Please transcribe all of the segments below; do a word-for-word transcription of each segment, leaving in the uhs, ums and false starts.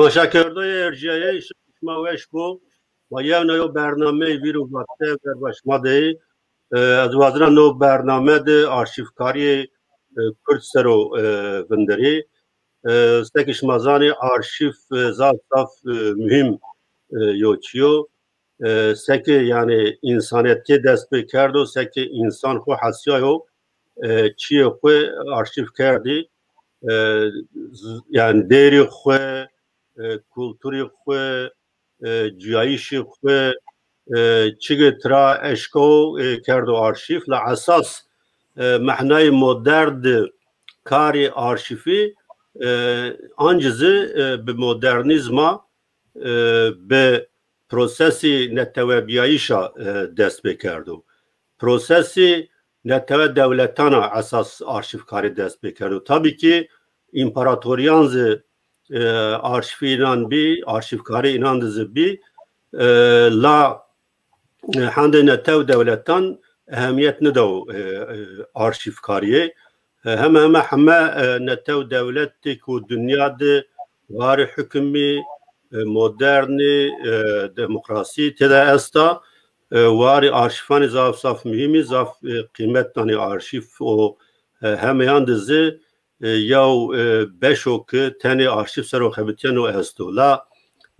Temaşekerdoyê erciyayê, şima weş bo. Ma yewna yo bernameyê vîr û vate ver ba şima de. E, ez wazira no bername de arşîvkariyê, e, Kurd sero, e, vinderî. E, stekî şima zanî arşîv, e, zaf zaf, e, muhîm, e, yo çiyo. E, seke yani însanetiyê dest pê kerdo, seke însan xwe hesiyayo, e, çiyê xwe arşîv kerdî. E, z-, yani dêrî xwe, e, kulturî xwe, e, ciyayîşî xwe, e, çige tira eşko, e, kerdo arşîv. La esas, e, mehnayê modern de karê arşîvî, e, ancî zî, e, bi modernîzma, e, bi prosesî netewebiyayîşa, e, dest pê kerdo. Prosesî netewe dewletana esas arşîvkarî dest pê kerdo. Tabî ki împaratoriyan zî, e, arşîvî înan bî, arşîvkarî înan de zî bî, e, la, e, hendê netew dewletan ehemiyet nidaw, e, e, arşîvkariyê. E, heme heme heme, e, netew dewletê ku dinya de warê hukimî, e, modernî, e, demokrasî tê de esta, e, warê arşîvanê zaf zaf muhîmî, zaf, e, qîmet danê arşîv û, e, hemeyan de zî, e, yew, e, beşo ki tenê arşîv sero xebitiyeno esto. La,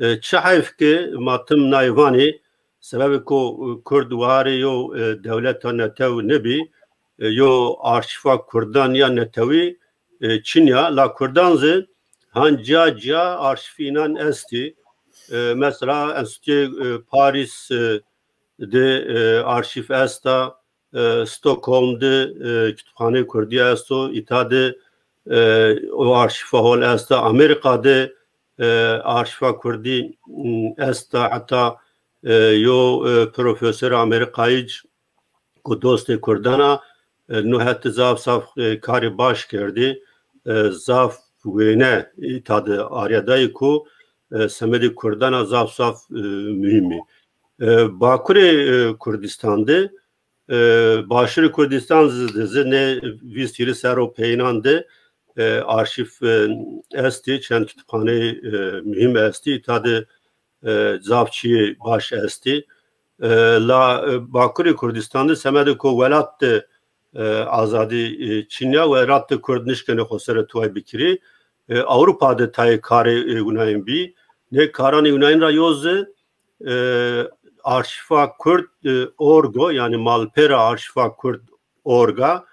e, çi heyf ki ma tim nayê vanê, sebebê ku, e, Kurd warê yo, e, dewleta netew nebî, e, yo arşîva Kurdan ya netewî, e, çin ya. La Kurdan zî han ciya ciya arşîvî înan estî. E, mesela Enstîtuyê, e, Parîs, e, de, e, arşîv esta, e, Stockholm de, e, Kitapxaneyê Kurdî esto, îta de, e, o arşîva hol esta, Amerîka de, e, arşîva Kurdî, m, esta, heta, e, yo, e, profesor Amerîkayî c-, ku dostê Kurdan a, e, no heti zaf zaf, e, karê baş kerdî, e, zaf wêne îta de arya dayî ku, e, semedê Kurdan a zaf zaf, e, muhîm î. E, Bakurê, e, Kurdistan de, e, Başûrê Kurdistan zi-, de zî nê vîst hîrî sero peyînan de, e, arşîv, e, estî, çend kitapxaneyê, e, muhîm estî, îta de, e, zaf çiyê baş estî. E, la, e, Bakurê Kurdistan de semedê ku welat de, e, azadî, e, çin ya, welat de Kurd nişkene xwe sere tuway bikirî. E, Ewropa de tayê karê, e, winayên bî. Nê karanê winayên ra yo zî, e, arşîva Kurd, e, org o, yani malpêra arşîva Kurd org a,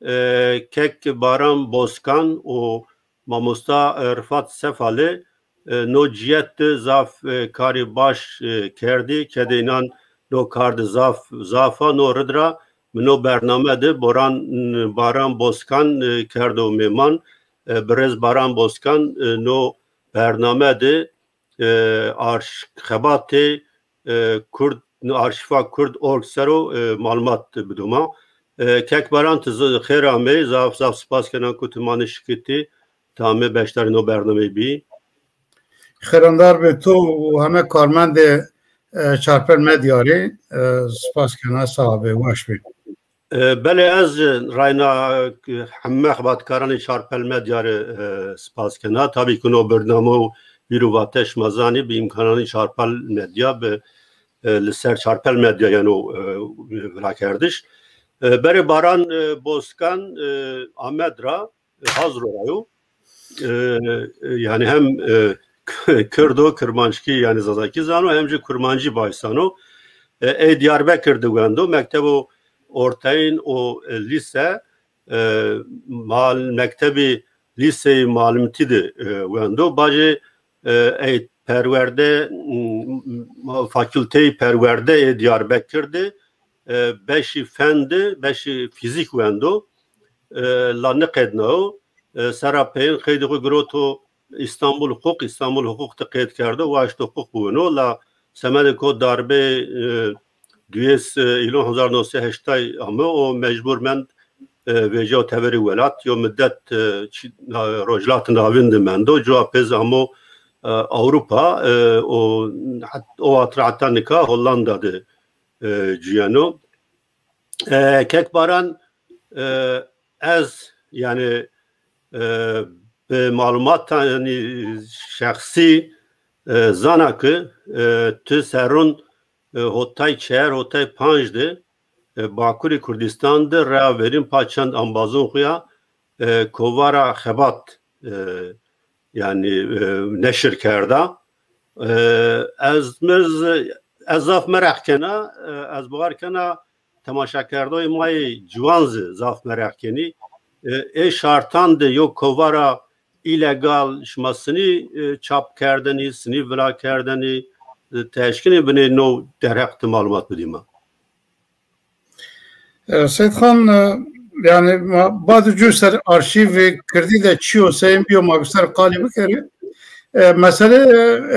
e, kek Baran Bozkan û mamosta, e, Rifat Sefalî, e, no cihet de zaf, e, karê baş, e, kerdî, kedê înan no kar de zaf, zaf a, no rid ra mi no bername de Boran, Baran Bozkan, e, kerdo mêman, e, birêz Baran Bozkan, e, no bername de, e, arş-, xebatê, e, Kurd, arşîva Kurd org sero, e, malumat bidoma. E, kek Baran, tu zi-, xêr amê, zaf, zaf spas kena ku tu manê şikitî, tu amê beşdarî no bernameyê bî. Xêrandar be tu û heme karmendê, e, Çarpel Medyarê, e, spas kena, sax be, weş be. E, belê, ez rayna, e, heme xebatkaranê Çarpel Medya re, e, spas kena. Tabî ku no bername û vîr û vate şima zanî bi îmkananê Çarpel Medya bi, e, li ser Çarpel Medya yeno, e, virakerdiş. E, berê Baran, e, Bozkan, e, Amed ra, e, Hazro ra yo. E, e, yani hem, e, Kurdo, Kirmanckî, yani Zazakî zano, hem jî Kurmancî baş zano. E, ê Diyarbekir de wendo, mektebo ortayîn û, e, lîse, e, mal-, mektebî lîseyê malimtî de, e, wendo. Bacê, e, ê perwerde, m, m, fakülteyê perwerde ê Diyarbekir de, e, beşî fen de, beşî fîzîk wendo. E, la niqednayo. E, sera peyên qeydê xwe giroto Îstanbul Huquq, Îstanbul Huquq de qeyd kerdo, waşto huquq bûno, la semedê ku darbe, e, duyês, e, îlon hezar neh sed heştay ame, o mecbûr mend, e, vêca teverê welat, yo midet, e, çi-, na-, Rojhilat Navîn de mendo, cuwa pêz amo, e, Ewropa, e, o het-, o watra heta nika Hollanda de, e, ciyeno. E, kek Baran, e, ez, yani, e, bi malûmata, yanî, şexsî, e, zana ku, e, tu serûn, e, hotay çer, hotay panc de, e, Bakurê Kurdistan de rêya verîn pa çend ambazon xwe ya, e, kovara Xebat, e, yanî, e, neşir kerda. E, ez mir-, ez zaf meraq kena, e, ez bawer kena temaşekerdoyê ma yê ciwan zî zaf meraq kenî. E, ê şartan de yo kovara îlegal şima sinî, e, çap kerdinî, sinî vila kerdinî, e, teşkînê binê no derheq tu malûmat bidî me. E, Seyîd Xan, e, yanî ma bad û cû ser arşîvê kirdî de çi yo, seyên biyo ma bi ser qalî bikerî. E, meselê,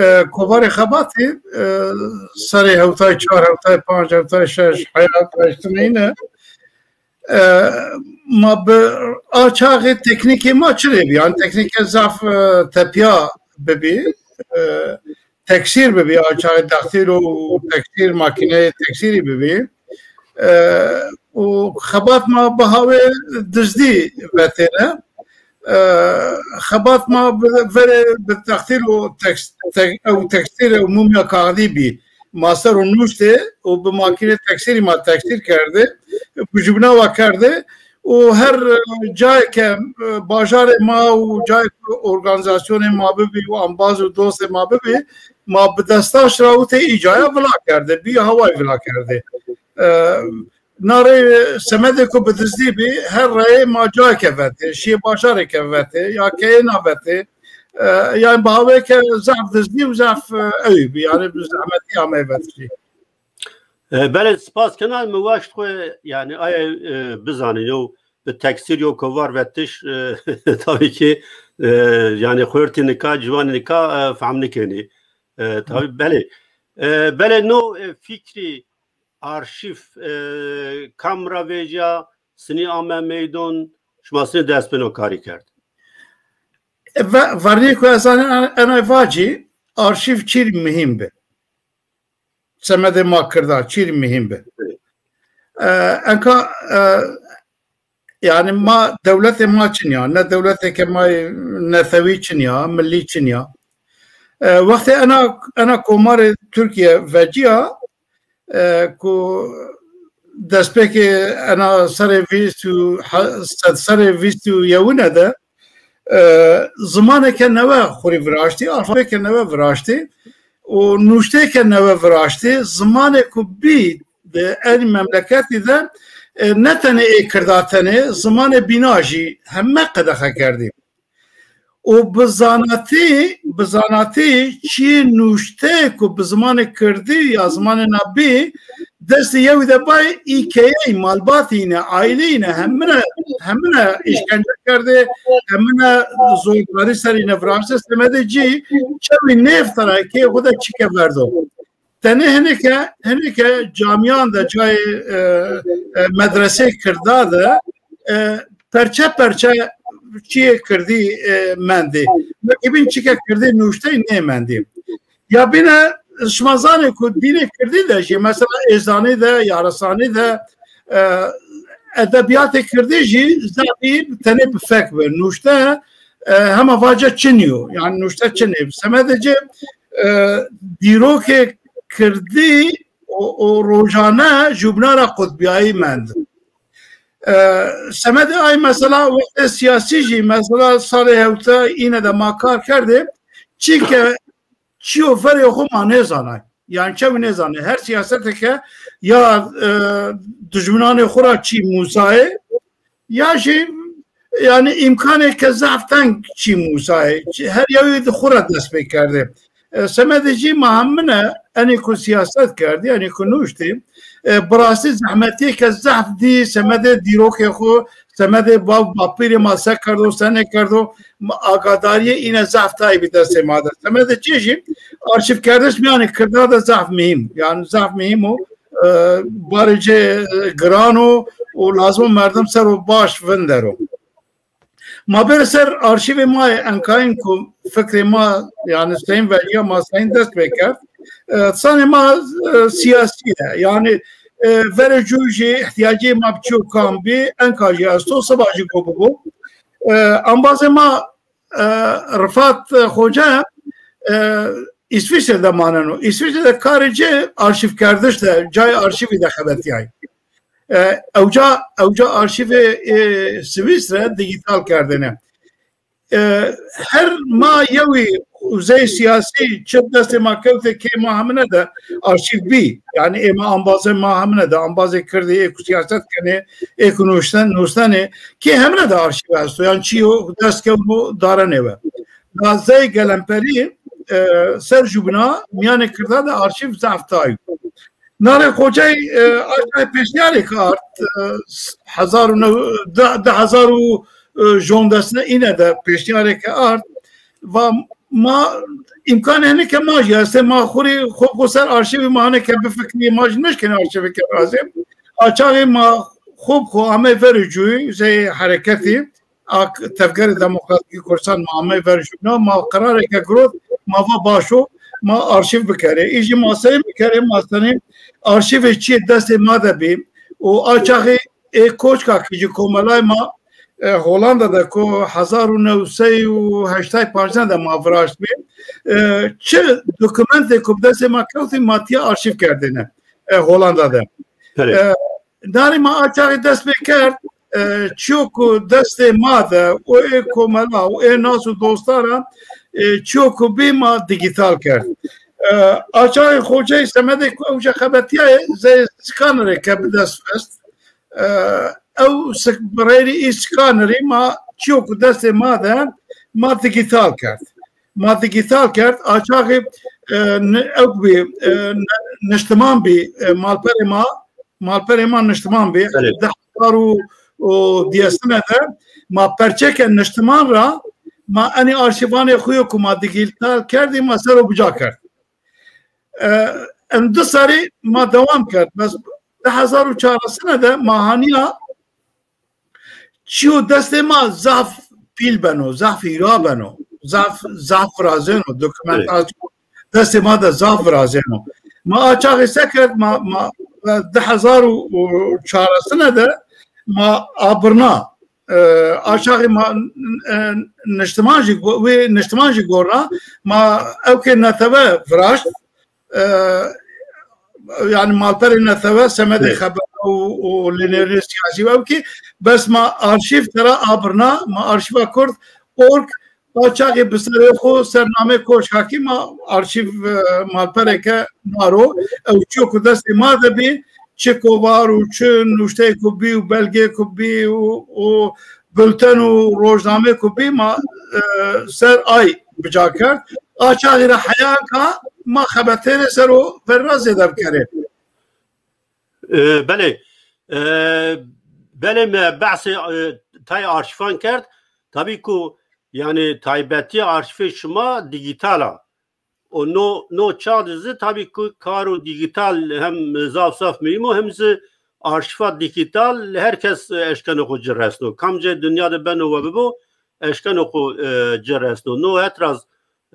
e, kovarê Xebatê, e, serê hewtay çar, hewtay panc, hewtay şeş, heyat heştinê ne. E, ma bi a çaxê teknîkê ma çi rê bî? Yanî teknîke zaf, e, tepiya bibî, e, teksîr bibî, a çaxê dextîr û teksîr, makîneyê teksîrî bibî. E, û xebat ma bi hawê dizdî vetêne. E, xebat ma bi, verê bi textîr û teks-, te-, ew textîr û mumya kaxdî bî. Ma ser û nûştê û bi makînê textîrî ma textîr kerdê, bi jubna wa kerdê û her, e, cayeke, e, bajarê ma û cayeke organîzasyonê ma bibî û ambaz û dostê ma bibî, ma bi destaş ra û tê î caya vila kerdê, bi hawayî vila kerdê. E, Narê semedê ku bi dizdî bî, her reyê ma cayeke vetê, şiyê bajareke vetê, ya keyê na vetê. E, yani bi hawêke zaf dizdî û zaf, e, ewî bî, yani bi zehmetî amey vetişî. E, belê, spas kena, min waşt xwe, yani, aye, e, bizanî, yo bi teksîr yo kovar vetiş, e, tabii ki, e, yani xwertî nika, ciwanî nika, e, fehm nikenî. E, tabii, belê. E, belê no, e, fikrî arşîv, e, kam ra vêciya, sinî ame meydon, şima sinî dest bi no karî kerd? E, ve-, vernî ku ez ena, ena vacî, arşîv çîr muhîm bi. Semedê ma kirda, çîr muhîm bi. Evet. E, enka, e, Yani ma dewletê ma çin ya, ne dewleteke ma yê netewî çin ya, millî çin ya. E, wextê ena, ena komarê Tirkiye veciya, e, ku destpêkê ena serê vîst û he-, sed serê vîst û yewine de, e, zimaneke newe xurî viraştî, alfabeke newe viraştî û nûşteyeke newe viraştî. Zimanê ku bî di ên memleketî de, e, ne tenê ê kirda tenê, zimanê bîna jî heme qedexe kerdî. Û bi zanatî, bi zanatî çi nûşte ku bi zimanê kirdî ya zimanê nabî destê yewî de bay î keyeyî malbatî ne, aîleyî ne, hemine, hemine îşkence kerdê, hemine zordarî serî ne viraşte, semedê cî çewî nêv tera kê xwe de çike verdo. Tenê hineke, hineke camiyan de cayê, e, e, medresê kirda de, e, perçe perçe çiyê kirdî, e, mendî. Wekî bîn çike kirdî nûştey nêmendî. Ya bîne şima zanê ku dînê kirdî de jî, mesela êzanî de, yarisanî de, e, edebiyatê kirdî jî zafî tenê bi fek bi. Nûşte, e, hema vace çinî yo. Yani nûşte çinî. Semedê ci, e, dîrokê kirdî û, û rojane jûbnara qutbiyayî mend. E, semedê ay mesela wextê siyasî jî, mesela salê hewte îne de ma kar kerdê, çîke çiyo verê xwe ma nêzanay. Yani çewî nêzanê. Her siyaseteke ya, e, dijminanê xwe ra çî mûsayê, ya jî, yani, îmkaneke zaf teng çî mûsayê. Çi-, her yewî di xwe re dest pê kerdê. E, semedê jî ma hemine, enê ku siyaset kerdî, enê ku nûştî, e, bi rastî zehmetiyeke zaf dî, semedê dîrokê xwe, semedê bav bapîrê ma se kerdo, se nêkerdo, ma agadariyê îne zaf tayî bi destê ma de. Semedê çê jî arşîvkerdiş miyanê kirda de zaf muhîm. Yani zaf muhîm o. E, barê cê, e, giran o û lazim o merdim ser o baş vindero. Ma bêre ser arşîvê ma yê enkayîn ku fikrê ma, yani seyîn veciya ma seyîn dest pê kerd. E, sanê ma, e, siyasî ye. Yani, e, verê cû jî ihtiyacê ma bi çi û kam bî, enka jî esto, siba jî ku bibo. E, ambazê ma e, Rifat Xoce, e, Îsviçre de maneno. Îsviçre de karê cê arşîvkerdiş de, cayê arşîvî de xebetiyay. E, ewca, ewca arşîvê, e, Swîsre digital kerdine. E, her ma yewî uzey siyasî çi destê ma kewte kê ma hemine de arşîv bî. Yani ê ma ambazê ma hemine de, ambazê kirdî, ê ku siyaset kenê, ê ku nuşten, nuştenê, kê hemine de arşîv esto. Yani çi yo dest kewno darenê we. Da zey gelemperî, e, ser jubina miyanê kirda de arşîv zaf tayî. Narê Xocey, e, aşağı pêşniyarê ke art, e, hezar û neh, de, de hezar û, e, jondesne îne de pêşniyarê ke art, va ma îmkanê hene ke ma jî, estê ma xurî xo, xo ser arşivî ma hene ke bifikirî, ma jî neşkenê arşivê ke razê. Açaxê ma xo, xo ame verê cûyî, zey hereketî, ak-, Tevgerê Demokratîk Kurdistan ma ame ver jûna, ma qerareke girot, ma va baş o, ma arşîv bikerê. Î jî ma sey bikerê, ma senê arşîvê çiyê destê ma de bî û a çaxê ê koçka ki ji komelay ma, e, Holanda de ku hezar û neh sey û heştay panc de ma viraşt bî, e, çi dokumentê ku bi destê ma kewtî ma tiya arşîv kerdêne, e, Holanda de. Belê. E, Darê ma a çaxê dest pê kerd, e, çiyo ku destê ma de û ê komela û ê nas û dostara, e, çiyo ku bî ma digital kerd. E, a çaxê Xocey semedê ku ew jî xebetiyaye zey skanerê ke bi dest xist. E, ew sik-, bi rêrî î skanerî ma çiyo ku destê ma de ma digital kerd. Ma digital kerd, a çaxê, e, ni-, ew bî, e, ne-, niştiman bî, e, malperê ma, malperê ma niştiman bî. Belê. Di hezar û, û diyesine de ma perçeke niştiman ra ma enî arşîvanê xwe yo ku ma digital kerdî, ma ser o bica kerd. E, em du serî ma dewam kerd. Bes di hezar û çaresine de ma haniya çiyo destê ma zaf pîl beno, zaf hîra beno, zaf, zaf virazêno, dokumentasyon destê ma de zaf virazêno. Ma a çaxê se kerd, ma, ma, di hezar û çaresine de ma abirna, e, a çaxê ma, e, niştiman jî go-, wê niştiman jî gorna, ma ewkê netewe viraşt, e, yani malperê netewe semedê Evet. xebera û, û lênerê siyasî û ew kî bes ma arşîv tera abirna, ma arşîva kurd org, ma çaxê bi serê xwe sernamê koçkakî ma arşîv, e, malpereke naro, ew çiyo ku destê ma de bî, çi kovar û çi nuşteyê ku bî û belgê ku bî û, û bulten û rojnamê ku bî ma, e, ser ay bica kerd. A çaxî re heya ka ma xebetêne ser o verra zêde bikerê. E, belê. E, belê me behsê, e, tay arşîvan kerd. Tabî ku, yani, taybetiya arşîvê şima digital a. Û no, no çax de zî tabî ku karo digital hem zaf zaf muhîm o, hem zî arşîva digital her kes, e, eşkeno xwe ci resno. Kamcê dinya de beno we bibo, eşkeno xwe, e, ci resno. No het ra zî,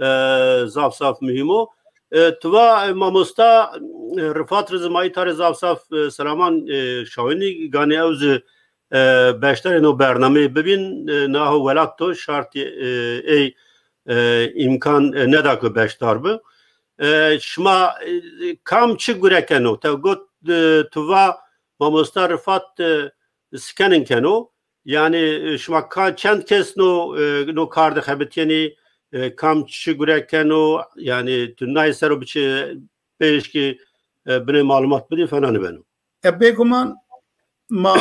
e, zaf zaf muhîm o. E, tu va, e, mamosta, e, Rifat Rizmayî tarê zaf zaf, e, selaman, e, şawînî ganê ew zî e, beşdarê no bernameyê bibîn, e, naho welat to şartê, e, ey, e, îmkan, e, neda ku beşdar bi. E, şima, e, kam çi gure keno? Te got, e, tu va mamosta Rifat, e, scanning keno. Yani, e, şima ka çend kes no, e, no kar de xebitiyeni, e, kam çi gure keno? Yani, tu nayê ser o biçe pêşkî, e, binê malumat bidî, fena nibeno. E, bêguman ma,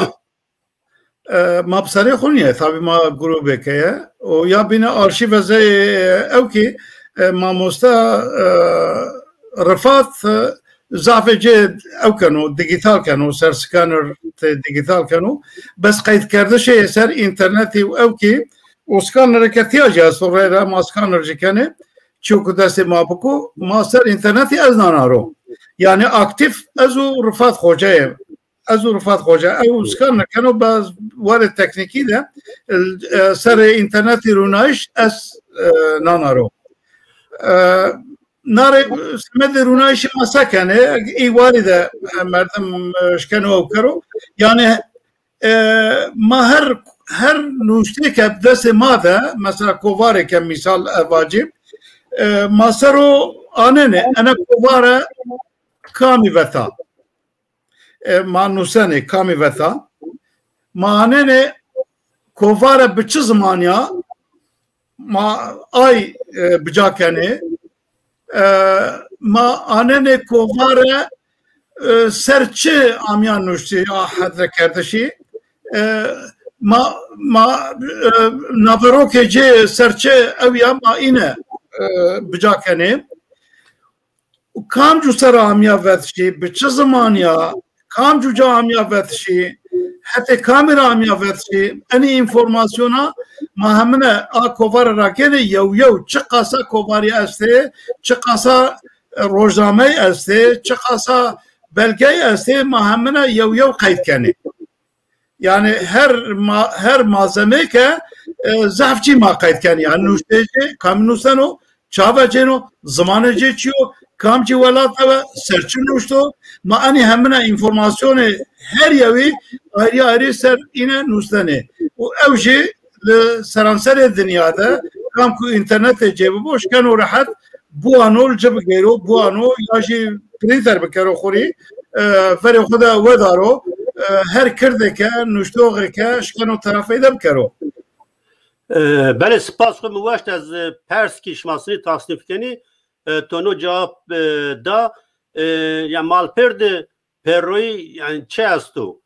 e, ma bi serê xwe niye, tabî ma grûbeke ye. Û ya bîne arşîve zey, e, ew kî, e, mamosta, e, Rifat, e, zafê cê ew keno, digital keno, ser scanner tê digital keno. Bes qeydkerdişê ser înternetî û ew kî, û scannereke tiya jî esto rê re ma scanner jî kenê. Çiyo ku destê ma biko, ma ser înternetî ez nana ro. Yani aktîf ez û Rifat Xoce ye. Ez û Rifat Xoce. Ew scanner keno, bes warê teknîkî de, e, serê înternetî rûnayîş ez, e, nana ro. E, narê semedê rûnayîşê ma se kenê, î warî de, e, merdim, e, şkeno ew kero. Yani, e, ma her her nûştêke bi destê ma de, mesela kovareke mîsal evacî, e, ma ser o anene, ene kovare kamî veta. E, ma nûsenê kamî veta. Ma anene kovare bi çi zimaniya ma ay, e, bica kenê. E, ma anene kovare, e, ser çi amiya nuştî a hedrekerdişî. E, ma, ma, e, naverokê cê ser çi ew ya ma îne, e, bica kenê. Û kamcû ser amiya vetişî, bi çi zimaniya, kamcû ca amiya vetişî, hetê kamê re amiya vetişî, enî înformasyona ma hemine a kovare rakene yew yew, çi qasa kovarî estê, çi qasa, e, rojnamey estê, çi qasa belgey estê, ma hemine yew yew qeyd kenê. Yani her ma-, her malzemeyke, e, zehf cî ma qeyd kenê. Yani nuştê cê, kam nuseno, çawe cêno, zimanê cê çi yo, kam cî welat de be, ser çi nuşto, ma enî hemine înformasyonê her yewî ayrî ayrî ser îne nûstenê. Û ew jî li seranserê dinya de, kam ku înternetê cê bibo, şikeno rehet, buano li ci bigeyro, buano ya jî printer bikero xurî, e, verê xwe de wedaro, e, her kirdeke, nuştoxeke, şikeno terafeyde bikero. E, belê, spas xwe min weşt ez, e, perskî şima sinî tasnîf kenî, e, tono cewab, e, da, e, ya malpêr de pêroyî, yani çi esto?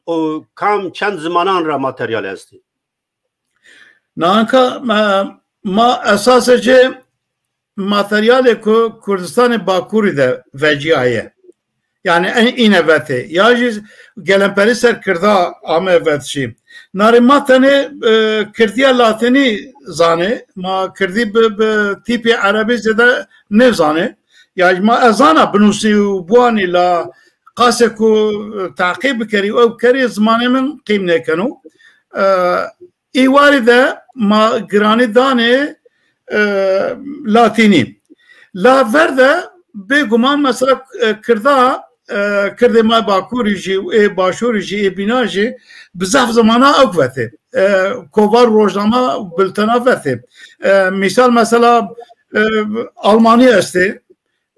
O kam çend zimanan re materyal estî? Nanka, e, ma esasê cê materyalê ku Kurdistanê Bakurî de veciyaye. Yani en îne vetê. Ya jî gelemperî ser kirda ame vetişî. Narê ma tenê, e, kirdiya latînî zanê. Ma kirdî bi, bi tîpê erebî zêde nêzanê. Ya jî ma ez zana binûsî û buanî la qasê ku, e, teqîb bikerî û ew bikerî zimanê min qîm nêkeno. E, Ê warî de ma giranî danê, e, latînî. La ver de bêguman mesela, e, kirda, e, kirdê ma Bakurî jî û ê Başûrî jî ê Bîna jî bi zehf zimana ew vetê. E, kovar, rojnama, biltena vetê. E, mîsal mesela, e, Almanî estê,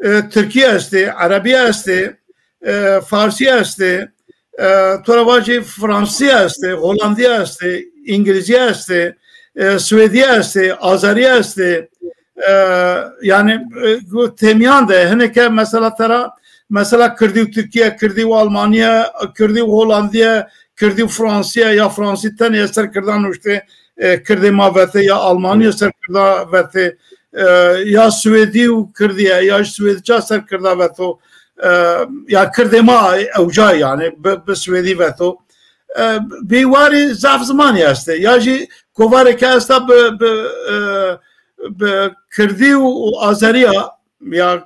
e, Tirkî estê, Erebî estê, e, Farsî estê, e, to re vajî Fransî estê, Holandî estê, Îngilîzî estê, e, Swêdî estê, Azerî estê, e, yani, e, têmiyan de hineke mesela te ra, mesela Kirdî û Tirkî ye, Kirdî û Almanî ye, Kirdî û Holandî ye, Kirdî û Fransî ye, ya Fransî tenê ser kirdan nuştê, e, kirdê ma vetê, ya Almanî ser kirda vetê, e, ya Swêdî û kirdî ye, ya ji Swêdîca ser kirda veto, e, ya kirdê ma ewca yani bi, bi Swêdî veto. E, bêwarî zaf zimanî este. Ya jî kovareke esta bi, bi, e, bi kirdî û azeriya ya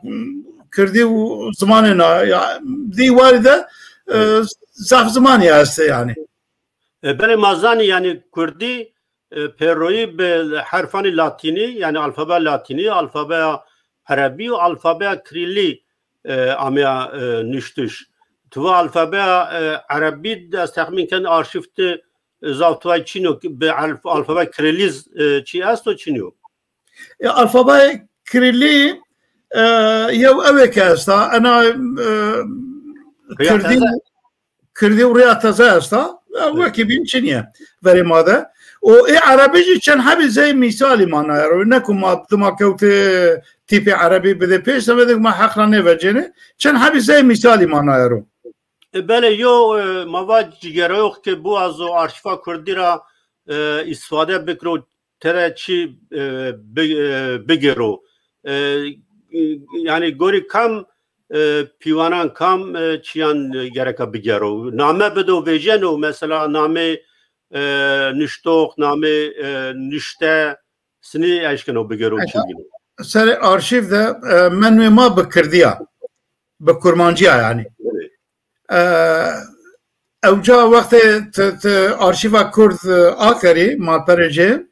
kirdî û zimanê na ya dî warî de, e, zaf zimanî este yani. E, belê ma zanî, yanî kurdî, e, pêroyî bi herfanî latînî, yanî alfabeya latînî, alfabeya erebî û alfabeya kirîlî, e, ameya, e, nuştiş. Tu va alfabeya, e, erebî de ez texmîn ken arşîv tu, e, zaf tu vay çîno bi alf-, alfabeya kirîlî, e, çi esto çîno? E, alfabeya kirîlî, e, yew ewê ke esta, ena, e, Riya kirdî teze. Kirdî û riya teze esta, e, Evet. wekî bîn çi niye verê ma de. Û ê erebî jî çend hebî zey mîsalî ma nayero. Ne ku ma dima kewtê tîpê erebî bidê pêş, demê de ma heq ra nêvecêne. Çend hebî zey mîsalî ma nayero. E, belê, yo, e, ma va cigêreyox ke biwazo arşîva kurdî ra, e, îstîfade bikiro, tere çi, e, bi-, e, bigêro. E, e, yanî gorî kam, e, pîwanan kam, e, çiyan, e, gereka bigêro. Name bido vêjeno, mesela namê, e, nuştox, namê, e, nuşte, sinî eşkeno bigêro çi bîno. Serê arşîv de, e, menwê ma bi kirdiya, bi kurmanciya yanî. Evet. E, ewca wextê ti, ti arşîva Kurd, e, akerî, malperê cê,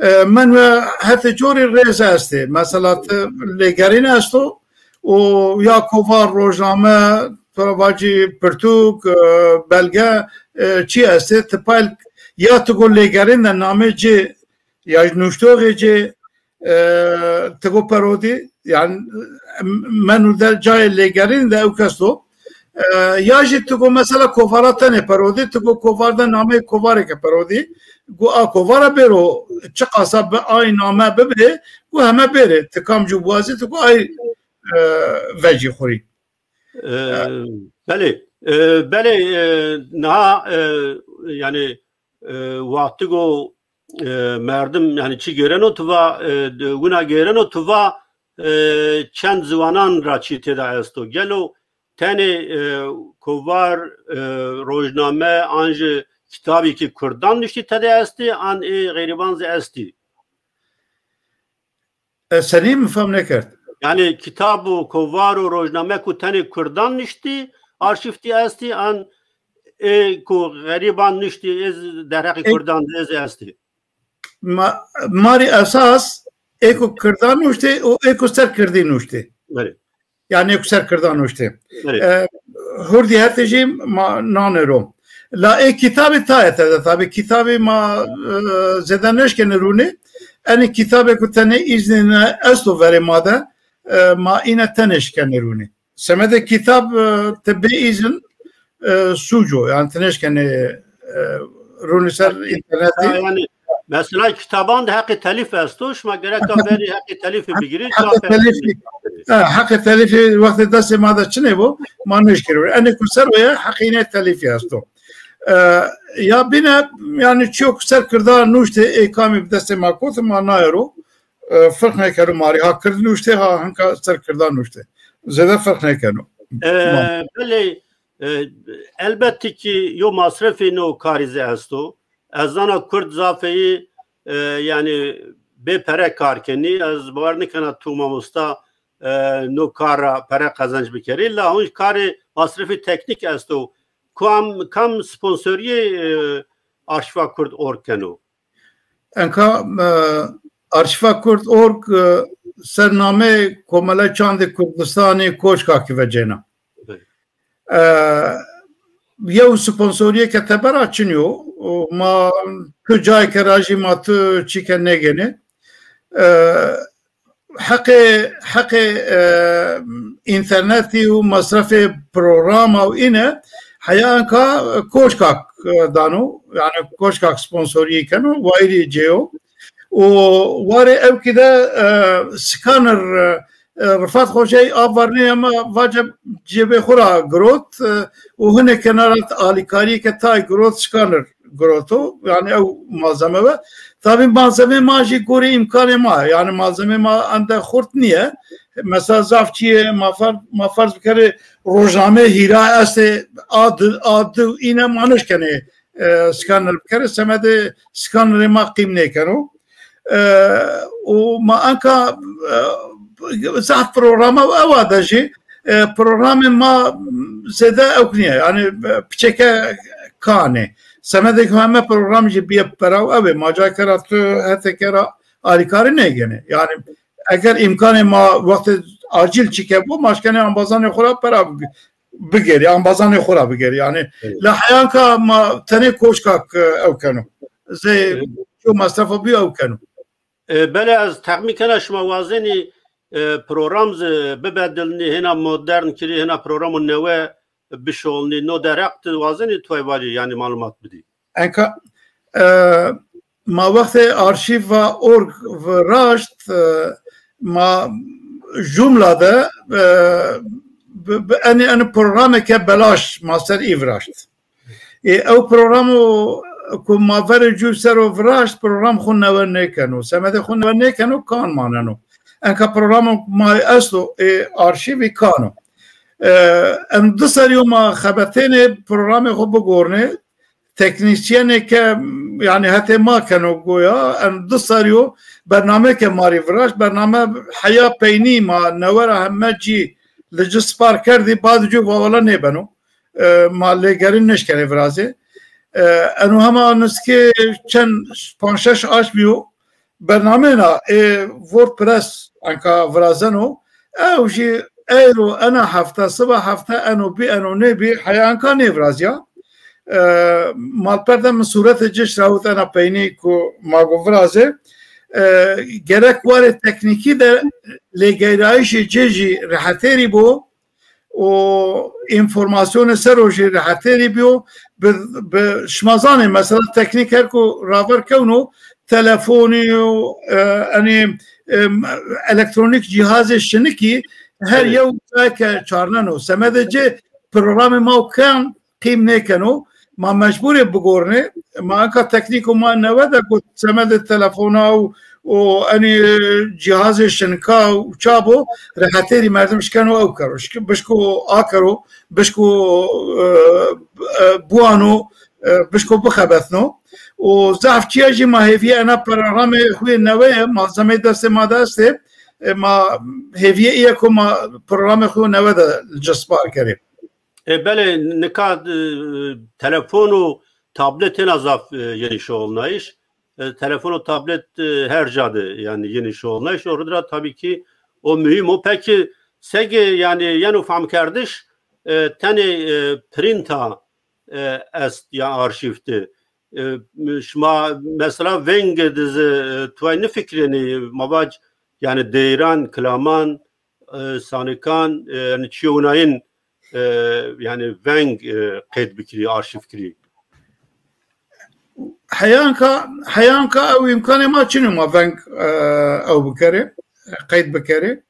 e, menwe hetê corî rêze estê. Mesela ti lêgerîn esto û ya kovar, rojname, to re vacî pirtûk, e, belge, e, çi estê, ti payl Ya tu go lêgerîn de namê cê ya ji nuştoxê cê, e, tu go perodî, yani, men û der cayê lêgerîn de ew kes do. E, ya jî tu go mesela kovara tenê perodî, tu go kovar de nameyê kovareke perodî, go a kovara bêro çiqasa bi ay name bibe, go heme bêrê, tu kam cû buwazî, tu go ay, e, vecî xurî. E, belê, e, belê, e, niha, e, yani, e, wextî go, e, merdim, yani, çi gêreno tu va, e, de, wina gêreno tu va, e, çend ziwanan ra çi tê de esto? Gelo tenê, e, kovar, e, rojname an jî kitabî ki kurdan niştî tede estî, an ê xerîban zî estî? E, senî min fam nekerd. Yani kitab û kovar û rojname ku tenê kurdan niştî, arşîftî estî, an ê ku xerîban niştî, ê z-, derheqî E, kurdan de ê zî estî. Ma-, marî esas ê ku kurdan nuştê û ê ku ser kirdî nuştê. Belê. Yani ê ku ser kirdan nuştê. Belê. E, hurdî her tê jî ma nanêro. La ê kitabê tayê te de, tabi kitabê ma, e, zêde neşkenê rûnê. Enê kitabê ku tenê îznê ne esto verê ma de, e, ma îne tenê şkenê rûnê. Semedê kitab, e, te bê îzin, e, sûc o. Yani te neşkenê, e, rûnê ser internetê. Yani mesela kitaban de heqê telîf esto, şima gereka verî heqê telîfê bigirî, heqê telîfê, ha, heqê telîfê wextê destê ma de çinê bo, ma nêşkirî. Enê ku ser o ye, heqê înê telîfê esto. E, ya bîne, yani çiyo ku ser kirda nuştê ê kamî bi destê ma kot, ma nayero. E, firq nekeno marî. Ha kird nuştê, ha hinka ser kirda nuştê. Zêde firq nekeno. E, belê, e, elbette ki yo masrefê no karî zî esto. Ez zana kurd zafeyî, e, yani bê pere kar kenî. Ez bawer nikena tu mamosta, e, no kar ra pere qezenc bikerî. La hûn karê masrefê teknîk esto. Kam, kam sponsoriyê, e, Arşiva Kurd org keno? Enka, e, Arşiva Kurd org, e, ser namê Komela Çandê Kurdistanê Koçkakî vecêna. Evet. E, yew sponsoriyeke tebera çin yo. O ma tu cayeke ra jî ma tu çîke negêne. E, heqê, heqê, e, înternetî û masrefê programa û îne heya enka Koçkak, e, dano. Yani Koçkak sponsoriyê keno, wayîrî cêyo. Û warê ewkî de, e, scanner, e, e, Rifat Xocey a varnê hema vace cêbê xwe ra girot, e, û hinekê nara alîkariyeke tay girot, scanner giroto. Yani ew malzeme ve. Tabi malzemê ma jî gorî îmkanê ma. Yani malzemê ma ende xurt niye. Mesela zaf çiyê ma fer-, ma ferz bikerê rojnameyê hîra estê a di, a di îne ma nişkenê, e, scanner bikerê. Semedê scannerê ma qîm nêkeno. E, û ma enka, e, zaf programa ewa de jî, e, programê ma zêde ewk niye. Yani, e, piçeke kanê. Semedê ku heme program jî biye peraw ew ê. Ma cayke ra tu heteke ra alîkarî nêgêne. Yani eger îmkanê ma wextê acîl çîke bû, ma şkenê ambazanê xwe ra pera bi-, bigêrî, ambazanê xwe ra bigêrî. Yani Evet. li heyanka ma tenê Koçkak, e, ew keno. Zê Evet. ço mesrefa bî ew keno. E, belê ez texmîn kena şima wazenî, e, program zî bibedilnî, hêna modern kirî, hêna programo newe bişolnî, no derheq tu wazenî tu ê varî, yani malumat bidî. Enka, e, ma wextê arşîva org viraşt, e, ma jumla de, e, bi, bi enê, enê programeke belaş ma ser î viraşt. Ê, ew programo ku ma verê cû ser o viraşt, program xwe newe nêkeno. Semedê xwe newe nêkeno, kan maneno. Enka programo ma esto, ê, arşîvî kano. E, em du serî yo ma xebetênê programê xwe bigornê. Teknîsyeneke, yani hetê ma keno goya, em du serî yo bernameke marî viraşt, bername heya peynî ma newe ra heme cî li ci spar kerdî, bad cû vawala nêbeno. E, ma lêgerîn neşkenê virazê. E, eno hema niskê çend panc şeş aş bîyo, bernameyna ê WordPress enka virazeno, ew jî eyro ena hefte, siba hefte eno bî, eno nêbî, heya enka nêviraziya. E, malper de min sûretê cê şrawitena peynî ku ma got virazê. E, gerek warê teknîkî de lêgeyrayîşê cê jî rehetêrî bû û înformasyonê ser o jî rehetêrî bû. Bi, bi şima zanê mesela teknîk her ku raver kewno telefonî û, e, enî, e, elektronîk cîhazê şinikî her yew cayeke çarneno. Semedê cê programê ma û kan qîm nêkeno. Ma mecbûrê bigornê. Ma enka teknîko ma newe de got semedê telefona û, û enî cîhazê şinka û çabo rehetêrî merdim şikeno ew kero. Şik-, bişko akero, bişko, e, e, buano, e, bişko bixebetno. Û zaf çiya jî ma hêviye ena programê xwe newe ye, malzemeyê destê ma de estê. E, ma hêviye iye ku ma programê xwe newe de li cespar kerê. E, belê, nika, e, telefon û tablet têna zaf, e, yenî şoxulnayîş. E, telefon û tablet, e, her ca de, yani yenî şoxulnayîş. Orada da tabii ki o mühim o. Peki, sege, yani, yeno famkerdiş, e, tenê, e, printa, e, est ya arşîv de. E, şima mesela veng dizi, e, tuay nifikirênî, ma vac, yani deyran, kilaman, e, sanikan, e, yani çiyonayın, e, yani veng, e, qeyd bikirî, arşiv kirî. Heyanka, heyanka ew îmkanê ma çin û ma veng, e, ew bikerê, qeyd bikerê.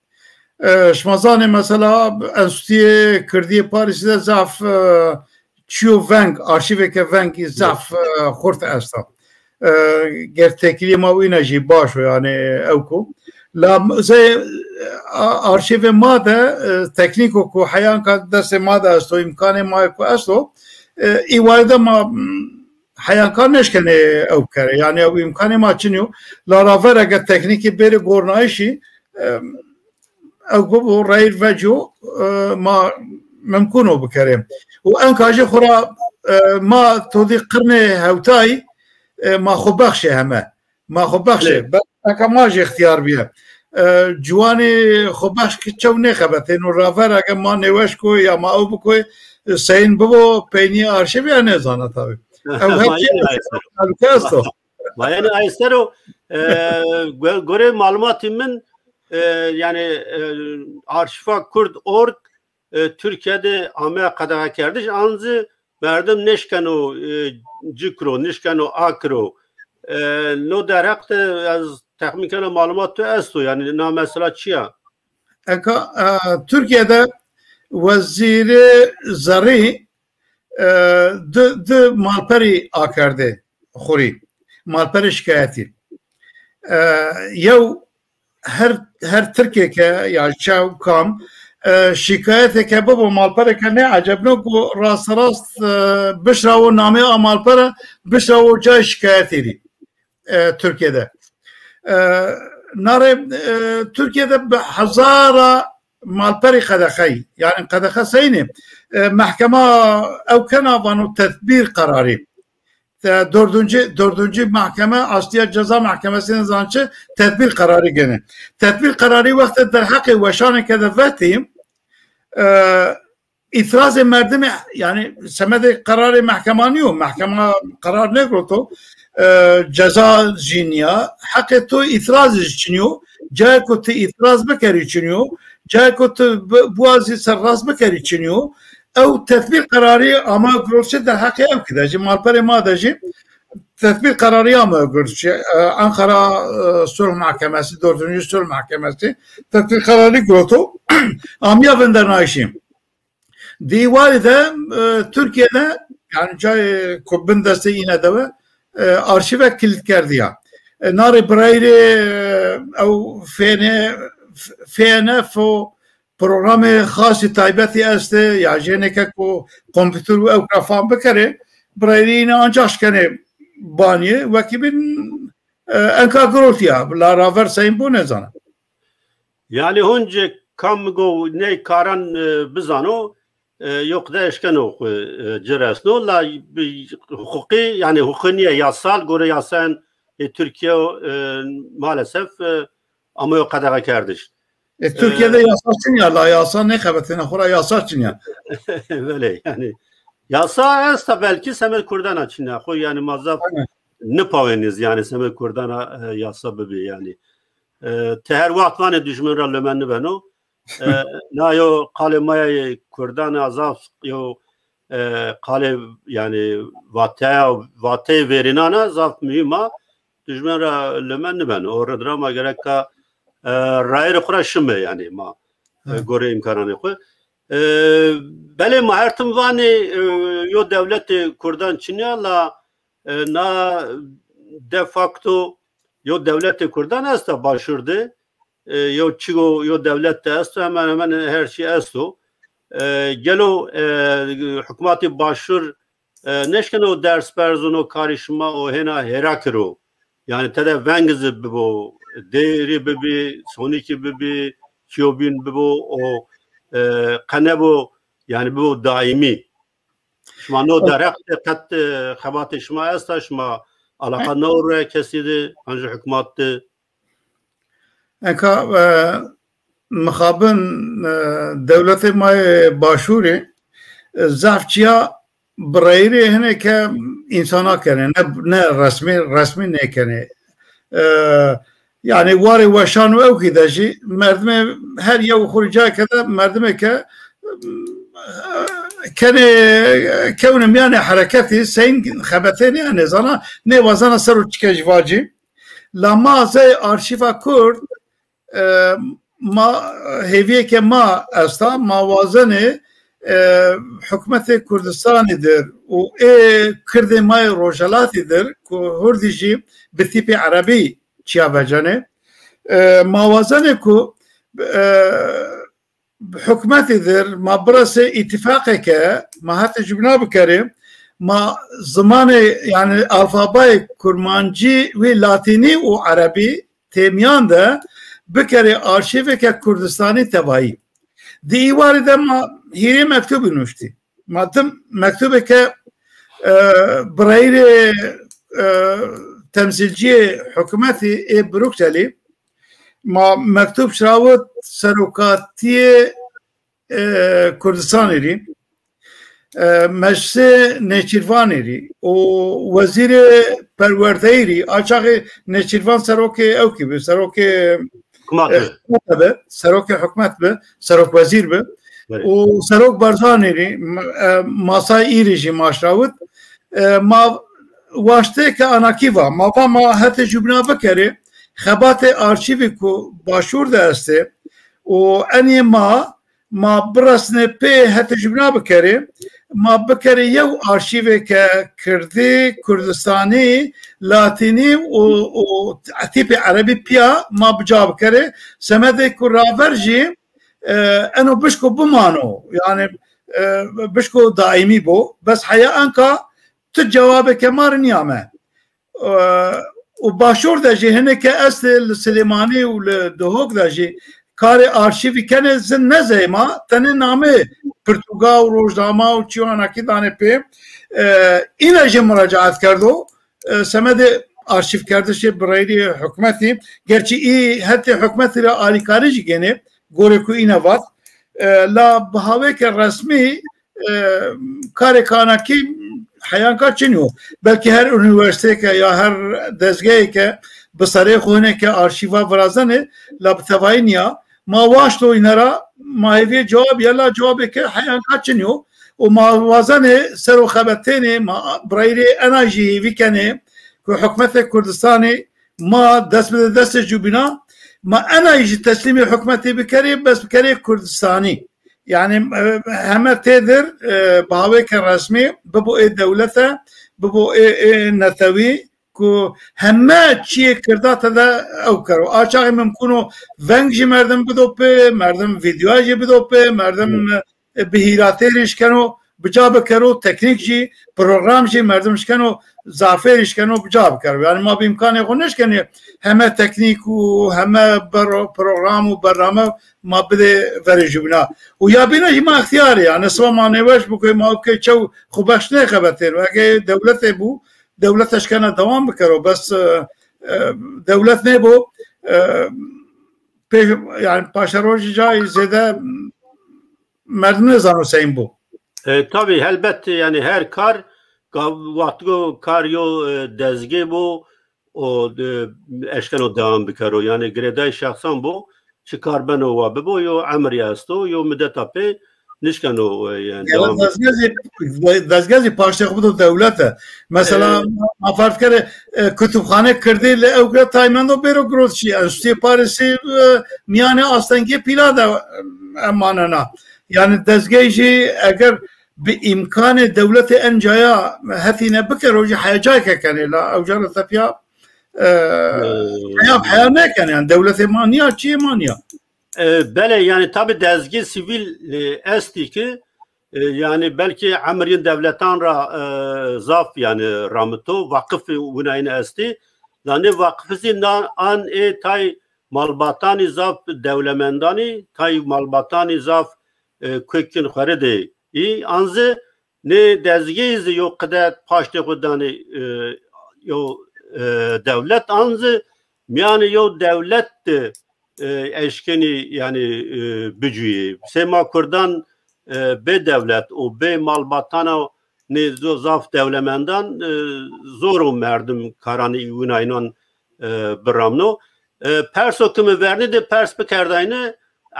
E, şima zanê mesela Enstituyê Kirdiyê Parîsî de zaf, e, çiyo veng, arşîveke vengî zaf, e, xurt esta. E, ger têkiliyê ma wî ne jî baş o, yani ew ku. La zê, a, arşîvê ma de, e, teknîko ku heyanka destê ma de esto, îmkanê ma ku esto, e, îwayê de ma, m, heyanka neşkenê ew bikere. Yani ew îmkanê ma çin yo. La raver ege teknîkê bêrê gornayişî, e, ew bibo reyr veco, e, ma mimkûn o bikerê. Û enka jî xura, e, ma todî qirnê hewtayî, e, ma xwe bexşê heme. Ma xwe bexşê. Belê. Be-, enka ma jî ixtiyar biye. E, ciwanî xwe bex ki çew nêxebetên û raver ege ma nêweş ku ya ma ew bikoy, e, seyîn bibo peynî arşivê ya nêzana tabi. Ew her Ma şey yine Ayser. Tehlike esto. Ma yani Ayser o, e, gö-, göre malumatî min, e, yani, e, arşiva kurd org, e, Türkiye'de ame qedexekerdiş, anzi merdim nişkeno, e, cikro, nişkeno akro. E, no derheq de ez texmin kena malumat tu esto, yani na mesela çiya? Eka, e, Türkiye'de wezîrê zerî, e, di, di malperî akerdê xurî. Malperê şikayetî. E, yew her, her Tirkêke ya çew kam, e, şikayeteke bibo malpereke ne ecebno ku rasterast, e, bişrawo namê a malpere, bişrawo cay şikayetê dî, e, Tirkiyede. E, nare, e, Tirkiyede bi hezara malperî qedexeyî. Yani qedexe seyînê. E, mehkema ew kena vano tedbîr kararî. Te dördüncü, dördüncü mahkeme, Asliya Ceza Mahkemesi'nin zançı tedbir kararı gene. Tedbir kararı wextê derheqê weşaneke de vetî, e, îtirazê merdimê, yani semedê kararê mehkema niyo, mehkema karar negroto, e, ceza jî niya, heqê to îtiraz jî çiniyo, cayê ku tu îtiraz bikerî çiniyo, cayê ku tu bi-, buwazî serrast bikerî çiniyo, ew tedbîr qerarî ama girotişê derheqê ew kide jî malperê ma de jî tedbîr qerarî ama girotişê, e, Ankara, e, Sulh Mahkemesi, Dördüncü Sulh Mahkemesi tedbîr qerarî giroto, amiya vindernayişî. Di warî de, e, Türkiye'de, yani cayê ku bin destê îne de ve, e, arşîvek kilît kerdiya. E, narê birayîrê, e, ew fêne, f-, F N F o programê xasî taybetî este, ya jêneke ku kompûter û ew kira fam bikerê, birayîrê îne ancak şkenê baniyê, wekî bin, e, enka girotiya, la raver seyîn bû nezana. Yani hûn ji kam go ney karan, e, bizano, e, yok de eşkeno xwe, e, ci resno, la bi huquqî, yani huquqî niye, yasal, gore yasayan, e, Türkiye, e, maalesef, e, ama yok qedexe kerdiş. E, Türkiye'de E, yasa çin ya, la yasa ne xebetine, xura yasa çin ya. Böyle yani. Yasa esta belkî semê Kurdana çin e. Xwe yani ma zaf Aynen. nipawêniz yani semê Kurdana e, yasa bibi yani. E, te her wext vanê dijmin ra leme nibeno. E, na yo qalê ma yê Kurdana zaf yo e, qalê yani vateya, vateyê verînana zaf muhîm a. Dijmin ra leme nibeno. O rê dira ma gereka e, rayêrê xwe ra şime yani ma e, Evet. gorê îmkananê xwe. E, belê ma her tim vanê e, yo dewletê Kurdan çiniya la e, na de facto yo dewletê Kurdan esta başûr de e, yo çigo yo dewlet de esto hemen hemen her şey esto. E, gelo e, hikûmetê başûr e, neşkeno ders berzûno karê şima o hêna hêra kiro. Yani te de veng zî bibo, dêrî bibî, sonîkî bibî, çiyobîn bibo, o e, qe nebo, yani bibo daîmî. Şima no derheq de qet e, xebatê şima esta, şima alaqa neûre kesî de, an ji hikûmat de. Eka e, mixabin e, dewletê ma yê başûrê e, zaf çiya bi reyirê hineke însana kenê, ne, ne resmî, resmî nêkenê. E, yani warê weşan û ewkî de jî merdimê her yew xurîcayeke de merdimeke e, kenê kewne miyanê hereketî seyîn xebetê nê nêzana nêwazana ser û çike ji vacî. La ma zey arşîva Kurd e, ma hêviyeke ma esta, ma wazenê e, hikûmetê Kurdistanî dir û ê Kirdê ma yê Rojhelatî dir ku hurdî jî bi tîpê erebî çiya vecenê. E, ma wazenê ku e, hikûmetî dir ma birese îtîfaqeke, ma hete cibina bikerê, ma zimanê yani alfabayê kurmancî wî latînî û erebî têmiyan de bikerê arşîveke Kurdistanî tevayî. Di îwarê de ma hîrê mektûbî nuştî. Ma tim mektûbeke e, bi reyirê e, temsîlciyê hikûmetî ê Brukselî ma mektûb şirawit serokatiyê e, Kurdistanê rî. E, Meclisê Nêçîrvanê rî û Wezîrê Perwerdeyî rî, a çaxê Nêçîrvan serokê ewkî bi, serokê Hikûmet e, bi. hikûmet bi, serokê hikûmet bi, serok wezîr bi. Evet. Û serok Barzanî rî, m- e, masay îrî jî ma şirawit. E, ma waştêke anakî va, ma va ma hete jubna bikerê, xebatê arşîvî ku başûr de estê û enê ma ma biresnê pê hete jubna bikerê, ma bikerê yew arşîveke kirdî, kurdistanî, latînî û, û tîpê erebî piya ma bi ca bikerê. Semedê ku raver jî e, eno bişko bimano, yani e, bişko daîmî bo. Bes heya enka tu cewabeke ma re niyame. E, û başûr de jî hineke estê li Silêmanî û li Duhok de jî karê arşîvî kenê zin nezeyma, tenê namê pirtûga û rojnama û çiwanakî danê pê. E, îne jî muracaat kerdo. E, semedê arşîvkerdişê bi reyirê hikûmetî, gerçî î hetê hikûmetî re alîkarî jî gênê, gorê ku îne vat. E, la bi hawêke resmî e, karê kanakî heyanka çin yo. Belkî her unîversîteyeke ya her dezgeheke bi serê xwe hineke arşîva virazenê, la bi tevayî niya. Ma waşto îne ra, ma hêviyê cewab ya, la cewabeke heyanka çin yo. Û ma wazenê ser û xebetênê, ma bi reyirê ena jî hêvî kenê ku hikûmetê Kurdistanê ma dest bide destê cûbîna, ma ena jî teslîmê hikûmetê bikerê, bes bikerê Kurdistanî. Yani e, heme têdir e, bi hawêke resmî bibo ê dewlete, bibo ê, ê netewî ku heme çiyê kirda te de ew kero. A çaxê mimkûn o veng jî merdim bido pê, merdim vîdyoya jî bido pê, merdim e, bi hîratêrî ji keno, bi ca bikero, teknîk jî, program jî merdim ji keno, zafêrî ji keno, bi ca bikero. Yani ma bi îmkanê xwe neşkenê heme teknîk û heme bero-, program û bername ma bidê verê jubîna. Û ya bîne jî ma extiyarê, yani siba ma nêweş bû ku ma bike çew xwe beş nêxebetêr. Eke dewletê bû, dewlet eşkena dewam bikero. Bes e, e, dewlet nêbû, e, pê, yani paşerojî cayî zêde merdim nêzano seyîn bû. E, tabii, helbet, yani her kar, ka-, wextgo kar yo, e, dezgê bo, o, e, eşkeno devam bikero. Yani girêdayî şexsan bo, çi kar beno wa bibo, yo emir ya esto, yo mideta pê nişkeno, e, yani Gere devam dezgezî, de-, dezgezî paştê xwe bido dewlete. Mesela, E, ma ferz kere, e, kutubxane kirdî li ew gre taymendo bêro girotşî. Enstituyê Parisî, e, miyanê astengê pîla de, e, emanena. Yani dezgehê jî eger bi îmkanê dewletê encaya hetîne bikero jî heyecayeke kenê la ew cara tepiya, e, Ee, heya, heya nekene, yani dewletê ma niya, çiyê ma niya. E, belê, yani tabi dezgê sivîl, e, estî ki, e, yani belkî emir yên dewletan ra, e, zaf yani ramito, vakif winayîn estî. Danê vakifizî nan an ê tay malbatanî zaf dewlemendanî, tay malbatanî zaf, e, kokin xweri de î, an zi nê dezgê zi yo qide paştê xwe danê, e, yo, e, dewlet, an zi miyanê yo dewlet de, e, eşkenî yani, e, bicuyê. Sê ma Kurdan, e, bê dewlet û bê malbatana nê zo-, zaf dewlemendan, e, zor û merdim karanî wina înan, e, biramno. E, perso ki mi vernî de pers bikerdayne,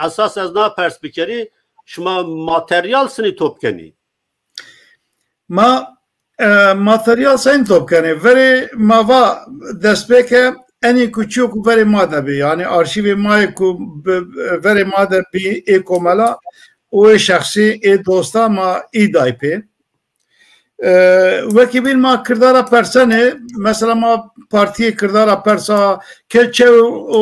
esas ez na pers bikerî, şima materyal sinî top kenî. Ma, e, materyal sen top kenê. Verê ma va destpêke enî ku çiyo ku verê ma de bî. Yani arşîvê ma yê ku bi, verê ma de bî ê komela û ê şexsî ê dosta ma î day pê. E, wekî bîn ma kirdara persenê, mesela ma partiyê kirdara persa, ke çew û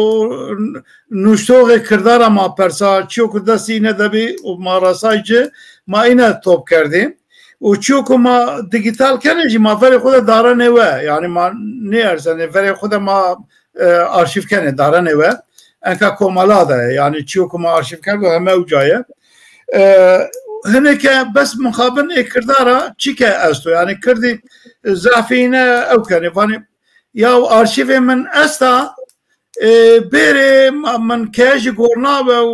nuştoxê kirdara ma persa, çiyo ku destî îne de bî û ma resay ci, ma îne top kerdî. Û çiyo ku ma digital kenê jî ma verê xwe de darenê we. Yani ma nêerzenê, verê xwe de ma, e, arşîv kenê, darenê we. Enka komela de ye. Yani çiyo ku ma arşîv kerdo heme ew ca ye. E, hineke bes mixabin ê kirdara çike esto. Yani kirdî zafîne ew kenê. Vanê ya arşîvê min esta, e, bêrê ma, min keye jî gor nabe û,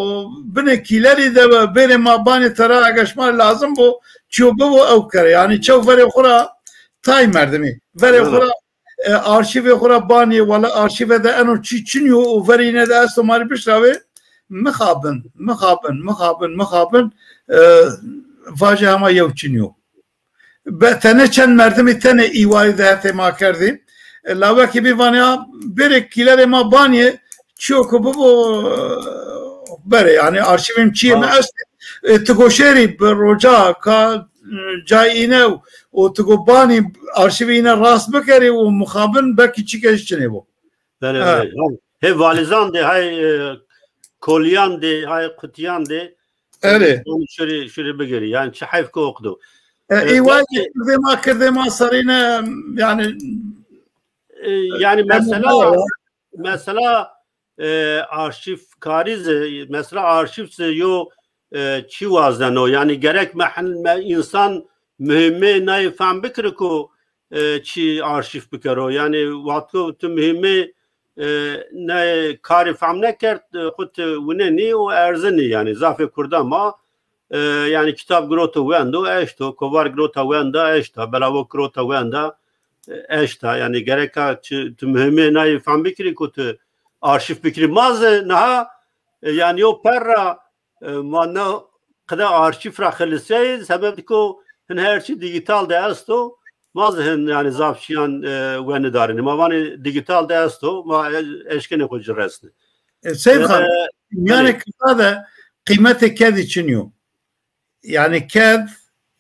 û binê kîlerî de be, bêrê ma banê te ra eger şima lazim bo, çiyo bibo ew kere. Yani çew verê xwe ra tay merdimî. Verê xwe ra, e, arşîvê xwe ra banê, wala arşîve de eno çi çinyo û verîne de esto marî bişrawê. Mixabin, mixabin, mixabin, mixabin, e, vaje hema yew çinyo. Be, tenê çend merdimî tenê îwarî de hetê ma kerdî. E, la wekî bî vanya bêrê kîlerê ma baniyê çiyo ku bibo, e, berê, yani arşîvê min çiyê mi est, e, tu goşêrî bi roca ka, e, cay îne û tu go banî arşîvê îne rast bikerî û mixabin belkî çike ji çinê bo. Belê, belê. Hay, hê valizan de, hay, e, koliyan de, hay, kutiyan de. Erê. Şurî, şurî bigirî. Yani çi heyf ki oqdu. E, e, ê vay belki kirdê ma, kirdê ma serîne, yani, e, yani mesela, mesela, e, arşîvkarî zi, mesela arşîv zi yo, e, çi wazdeno. Yani gerek me, me însan muhîmê nayê fehm bikiri ku, e, çi arşîv bikero. Yani wextko tu muhîmê, e, ne karê fehm nekerd, e, xwe tu winenî û erzinî. Yani zafê Kurda ma, e, yani kitab giroto wendo, eşto, kovar girota wenda, eşta, belavo girota wenda, e, eşta. Yani gereka tu, tu muhîmê nayê fehm bikirî ku tu arşîv bikirî. Ma zi niha, e, yani yo per ra, e, ma ne qide arşîv ra xiliseyê, sebeb ku hin her çi digital de esto, ma zi hin yani zaf çiyan, e, we nidarinî. Ma vanê digital de esto, ma e-, eşkenê xwe ci resnê. E, Seyf Xan, e, yani belê. Kisa de qîmetê kedî çinyo. Yani ked,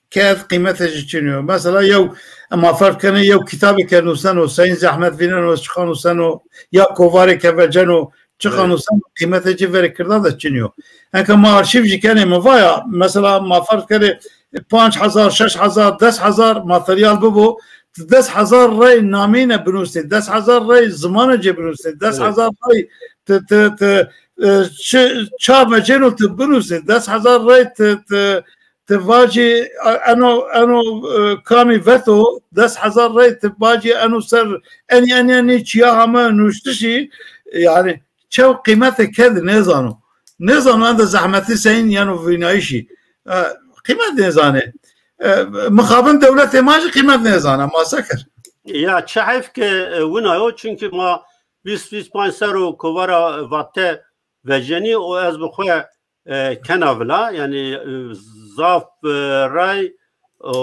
ked qîmetê jî çinyo. Mesela yew, ema ferz kenê yew kitabê ke nûseno, seyîn zehmet vîneno, çiqa nûseno, ya kovarê ke veceno, çiqa nûseno, qîmetê jî verê kirda de çinyo. Enka ma arşîv jî kenê, mi vaya, mesela ma ferz kenê panc hezar, şeş hezar, des hezar materyal bibo, tu des hezar rey namîne binûsê, des hezar rey zimanê cê binûsê, des hezar rey tu, tu, tu, e, çi, ça vecêno tu binûsê, des hezar rey tu, tu, tu vacî, e, eno, eno, e, kamî veto, des hezar rey tu vacî eno ser enî, enî, enî çiya heme nûştişî, yani çew qîmetê ked nêzano. Nêzano ende zehmetî seyîn yeno vînayişî. E, qîmet nêzane. E, mixabin dewletê ma jî qîmet nêzane. Ma se kir? Ya çi heyf ke e, wina yo, çunkî ma bîst bîst panc ser û kovara Vate vejenî û ez bi xwe e, kena vila, yanî e, zaf e, ray û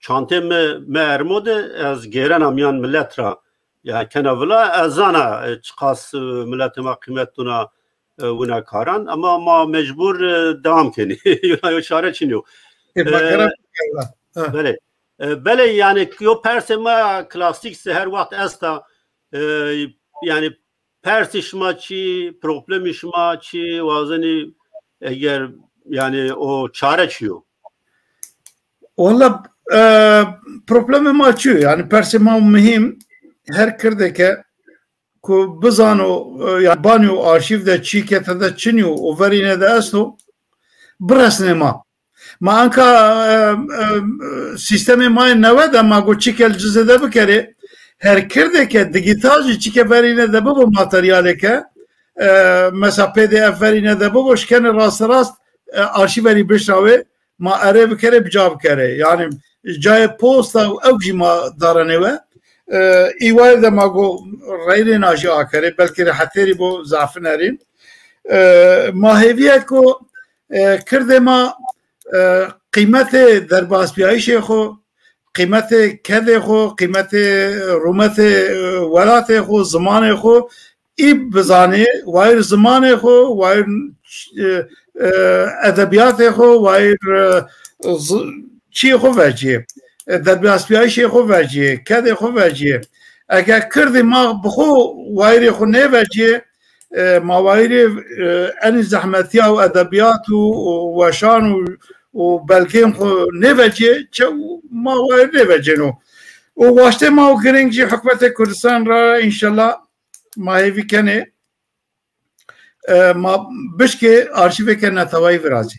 çantê me, me ermo de ez gêrena miyan millet ra. Ya kena vila, ez zana e, çiqas e, milletê ma qîmet duna e, wina karan, ama ma mecbur e, devam kenî. Yo çare çin yo. E, belê. E, belê, yani yo persê ma klasîk se her wext esta. E, yani persê şima çi, problemê şima çi, wazenî eger yani o çare çi yo? Wala e, problemê ma çi yo? Yani persê ma muhîm her kirdeke ku bizano e, ya banyo arşîv de çî ke tede çinyo û verîne de esto biresne ma. Ma anka e, e, sîstemê ma yê newe de ma got çîke li cizê de bikerê. Her kirdeke digital jî çîke verîne de bibo materyaleke e, mesela P D F verîne de bibo şikene rasterast e, arşîverî bişawê ma erê bikerê bi ca bikerê. Yani cayê posta û ew jî ma darenê we. E, îwayê de ma got reyrê najî akerê, belkî rehetêrî bo zafinerî. E, ma hêviye ku e, kirdê ma e, qîmetê derbasbiyayîşê xwe, qîmetê kedê xwe, qîmetê rûmetê e, welatê xwe, zimanê xwe î bizanê, wayir zimanê xwe, wayir e, e, edebiyatê xwe, wayir e, zi- çiyê xwe veciyê, e, derbasbiyayîşê xwe veciyê, kedê xwe veciyê. Eger kirdê ma bi xwe wayirê xwe nêveciyê, e, ma wayirê e, enî zehmetiya û edebiyat û, û weşan û, û belgên xwe nêveciyê, çe ma wayir nêvecêno. Û waştê ma û girîng jî hikûmetê Kurdistan re înşallah ma hêvî kenê e, ma bişkê arşîveke neteweyî virazî.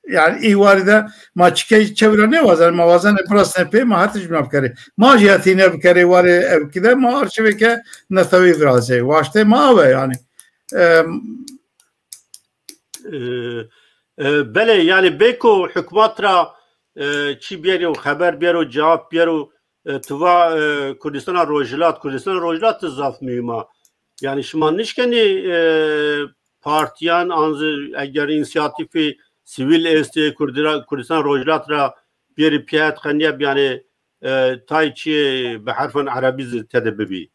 Yani î warî de ma çikey çewra nêwazan, ma wazanê birasne pê, ma her tişt bina bikerê. Ma jî hetîne bikerê warê evkî de, ma arşîveke netewî virazê. Waştê ma ew e yani. E, E, e, belê, yani bê ku hikûmet ra e, çi biyero, xeber biyero, cevap biyero, e, tuva e, Kurdistana Rojhilat, Kurdistana Rojhilat zaf muhîm a. Yani şima nişkenî e, partiyan an zî eger însiyatîfê sivîl estê Kurdira-, Kurdistan Rojhilat ra biyerî piyet qeniye, yani e, tay çi bi herfan erebî zî tede bibî.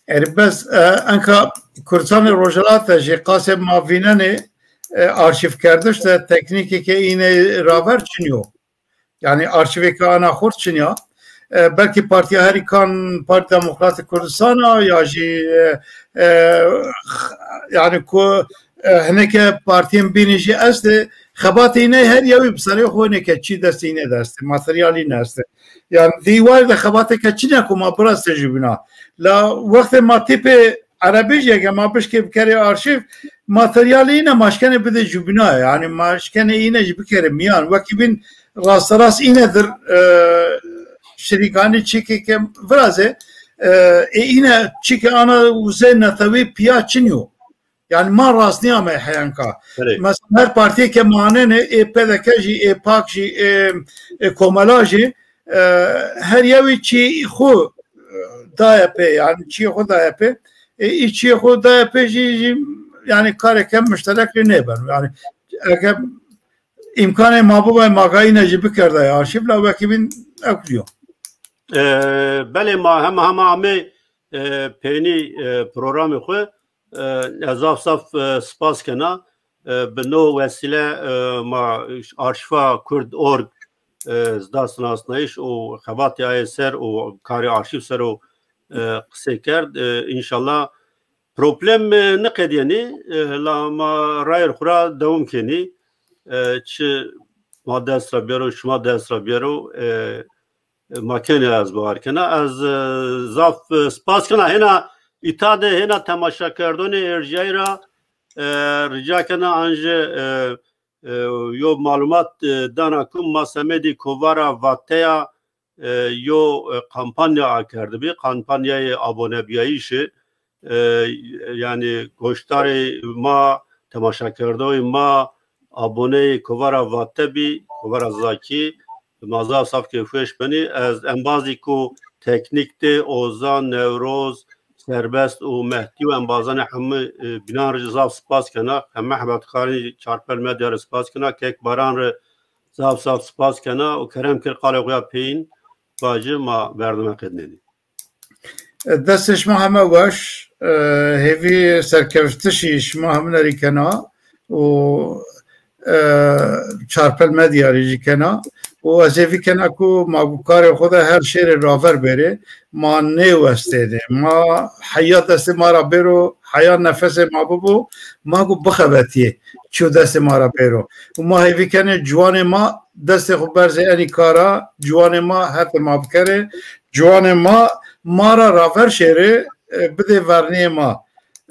Erê bes e, enka Kurdistanê Rojhilat de jî qasê ma vînenê e, arşîvkerdiş de teknîkeke îne raver çinyo. Yani arşîveke ana xurt çinyo. E, belkî partiya herî kan Parti Demokratîk Kurdistan a ya jî e, e, yani ku e, hineke partiyên bînî jî estê, xebatê îne her yewî bi serê xwe neke çî destê îne de estê, materyalî ne estê. Yani dîwarê de xebateke çine ku ma birastê jûbîna. La wextê ma tîpê erebî jî ege ma bişkê bikerê arşîv, materyalê îne ma şkenê bidê jûbîna. Yani ma şkenê îne jî bikerê miyan. Wekî bîn rasterast îne dir e, şirîkanî çîkê ke virazê e, ê îne çîkê ana wizê netewî piya çinyo. Yani ma rastniya me heyanka. Mesela her partiyeke manene ê P D K jî, ê PAK jî, ê, ê Komela jî e, her yewî çî xwe e, daye pê, yani çî xwe daye pê. E, î çî xwe daye pê jî, jî yani kareke müşterek lê nêben. Yani eger îmkanê ma bibay ma gayîne jî bikerdaye arşîv la wekî bîn ew diyo. E, belê ma hema hema amê e, peynî e, programê xwe. E, ez zaf zaf e, spas kena. E, bi no wesîle e, ma arşîva kurd org e, zda sinasnayîş û xebatê ayê ser û karê arşîv ser û e, qisê kerd. E, înşallah problem e, niqediyenî, e, la ma rayê xwe ra dewam kenî. E, çi ma dest ra biyero, şima dest ra biyero, e, ma kenê ez bawer kena. Ez e, zaf e, spas kena hêna îta de, hêna temaşakerdonê êrjiyayî ra e, rica kena an jî e, e, yo malumat e, dana ku ma semedî kovara Vateya e, yo e, kampanya akerdibî, kampanyayê abonebiyayîşê. E, yani goşdarê ma, temaşakerdoyê ma, aboneyê kovara Vatebî, kovara Zakî, ma zaf zaf kêfweş benî. Ez embazî ku teknîk tê, Ozan, Newroz, Serbest û Mehdî û embazanê hemû, e, bînan re zaf spas kena. Hemû hevdixarên Çarpel Medya re spas kena. Kek Baran re zaf zaf spas kena û kerem kir qalê xwe ya peyîn. Baci ma berdeme qednenî. Destê şima heme weş, e, hêvî serkeftişî şima hemûnerî kena û, e, Çarpel Medyarî jî kena û ez hêvî kena ku ma ku karê xwe de her şêrê raver bêrê, ma nêwestênê. Ma heya destê ma ra bêro, heya nefesê ma bibo, ma ku bixebetiyê çû destê ma ra bêro. Û ma hêvî kenê ciwanê ma destê xwe berzê enî kara, ciwanê ma hetê ma bikerê, ciwanê ma, ma ra raver şêrê, e, bidê verniyê ma.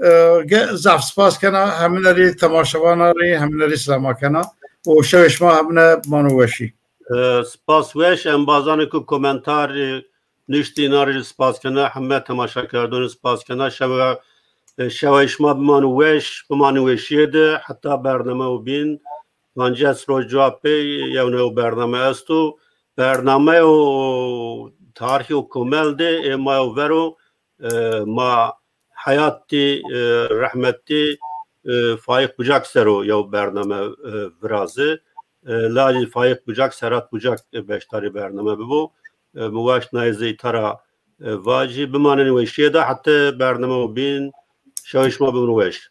E, ge-, zaf spas kena, hemûnerî temaşevana rî, hemûnerî silama kena û şevê şima hemûne bimano weşî. E, spas weş, embazanê ku komentar, e, nuştî, înan rê jî spas kena, heme temaşakerdonê spas kena, şewe, e, şewe şima bimano weş, bimano weşiyê de, heta bername û bîn, pancês roj cuwa pê, yew ne yew bername esto. Bername û tarîh û komel de ê ma yew vero, e, ma heyatî, e, rehmetî, e, Faîq Bucak sero yew bername, e, virazi. E, lajî Faîq Bucak, Serhat Bucak, e, beşdarî bername bibo. E, mi waşt nayê zeytara, e, vajî bimanin weşiyê de heta bername û bîn şew şima bibin weş.